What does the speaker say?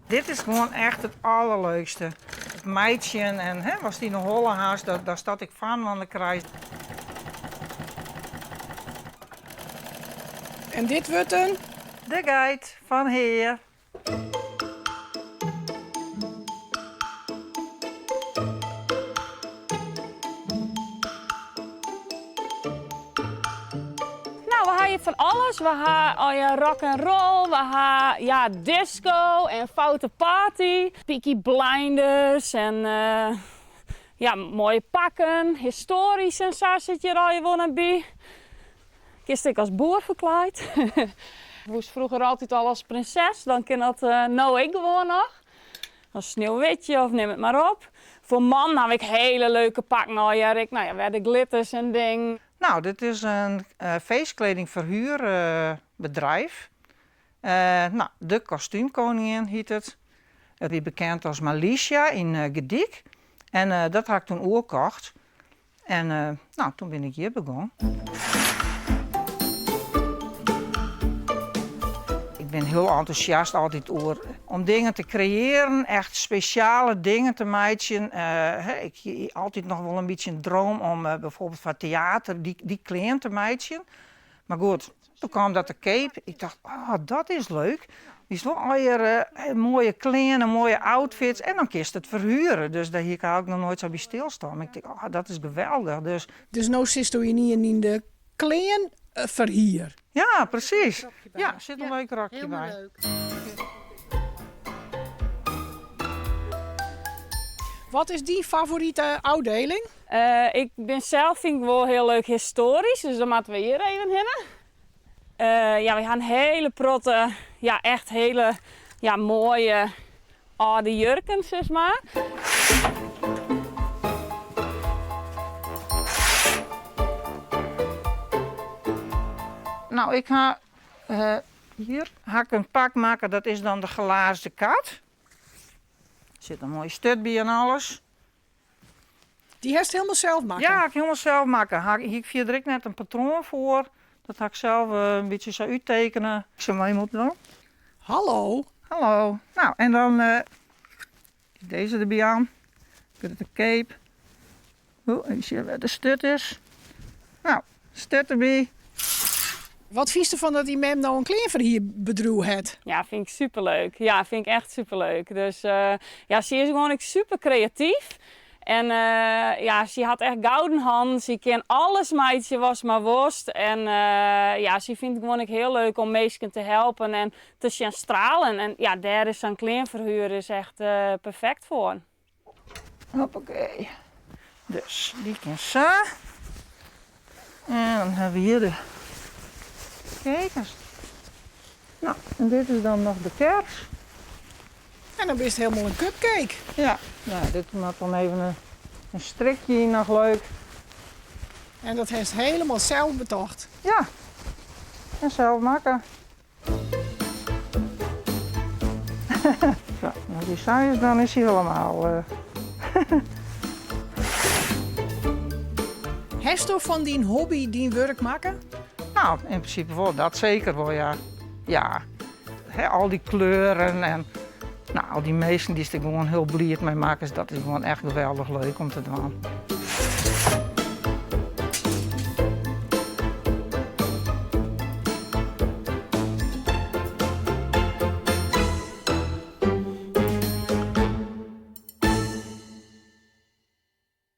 Dit is gewoan echt it allerleukste. It meitsjen en hè, watst yn 'e holle hast, datst dat ek foarinoar krijst. En dit wurdt in? De geit fan Hea. Nou, we ha hjir fan alles. We ha al rock and roll, we ha ja, disco en foute party, Peaky Blinders en uh, ja, moaie pakken, histoarysk en sa sit hjir al wol net by. Kinst ek as boer ferklaaid. Woest froeger altyd al as prinses, dan kin dat uh, no ek gewoan noch. As Sneeuwwitje of neam it mar op. Foar mannen ha ik hiele leuke pakken al, ja, ik, nou ja, wer de glitters en ding. Nou, dit is in uh, feestkledingverhuurbedrijf. Uh, nou, de kostuumkoningin hjit it. It wie bekend as Malicia yn Gerdyk. En uh, dat ha ik doe oerkocht. En uh, nou, doe bin ik hjir begûn. Ik bin hiel entûsjast altyd oer om dingen te kreëarjen, echt spesjale dingen te meitsjen. Uh, ik hie altyd noch wol in bytsje in dream om uh, byfoarbyld foar teäter dy klean te meitsjen. Mar goed, doe kaam dat te keap. Ik tocht, oh, dat is leuk. Dy is wol allegear uh, moaie klean en moaie outfits. En dan kinst it ferhuere. Dus dêr hie ik eigentlik noch noait sa by stilstien. Ik tocht, oh, dat is geweldich. Dus, dus no sitsto yn yn de klean ferhier? Ja, presys. Ja, sit in leuk rokje by. Leuk. Wat is dyn favorite ôfdieling? Uh, ik bin sels fyn ik wol hiel leuk histoarysk, dus dan moatte we hjir even hinne. Uh, ja, we ha in hiele protte, ja, echt hiele ja, moaie âlde jurken, sis mar. Nou, ik ha uh, hjir ha ik in pak makke, dat is dan de glazen kat. Der sit in moaie sturt by en alles. Dy hast hielendal sels makke? Ja, ha ik hielendal sels makke. Ha ik fierder ek net in patroan foar. Dat ha ik sels uh, in bytsje sa úttekene. Ik sil mar even opdwaan. Hallo. Hallo. Nou, en dan uh, dizze derby oan. De cape. Oh, even sjen wêr't de sturt is. Nou, sturt derby. Wat fynst derfan dat dyn mem no in kleanferhierbedriuw hat? Ja, fyn ik superleuk. Ja, fyn ik echt superleuk. Dus uh, ja, sy is gewoan ek super kreatyf. En uh, ja, sy hat echt gouden hannen. Sy kin alles meitsje watst mar wolst. En uh, ja, sy fynt it gewoan ek hiel leuk om minsken te helpen en te sjen stralen. En ja, dêr is sa'n kleanferhuur is echt perfekt foar. Hoppakee. Dus dy kin sa. En dan ha we hjir de kekers. Nou, en dit is dan noch de kers. En dan bist hielendal in cupcake. Ja, nou, dit moat dan even in strikje yn, noch leuk. En dat hast hielendal sels betocht? Ja, en sels makke. Sa, as dy sa is, dan is hy hielendal. Uh. Hasto fan dyn hobby dyn wurk makke? Nou, yn prinsipe wol, dat seker wol, ja. Ja, Hè, al dy kleuren en nou, al dy minsken dy'tst der gewoan hiel bliid mei makkest, dat is gewoan echt geweldich leuk om te dwaan.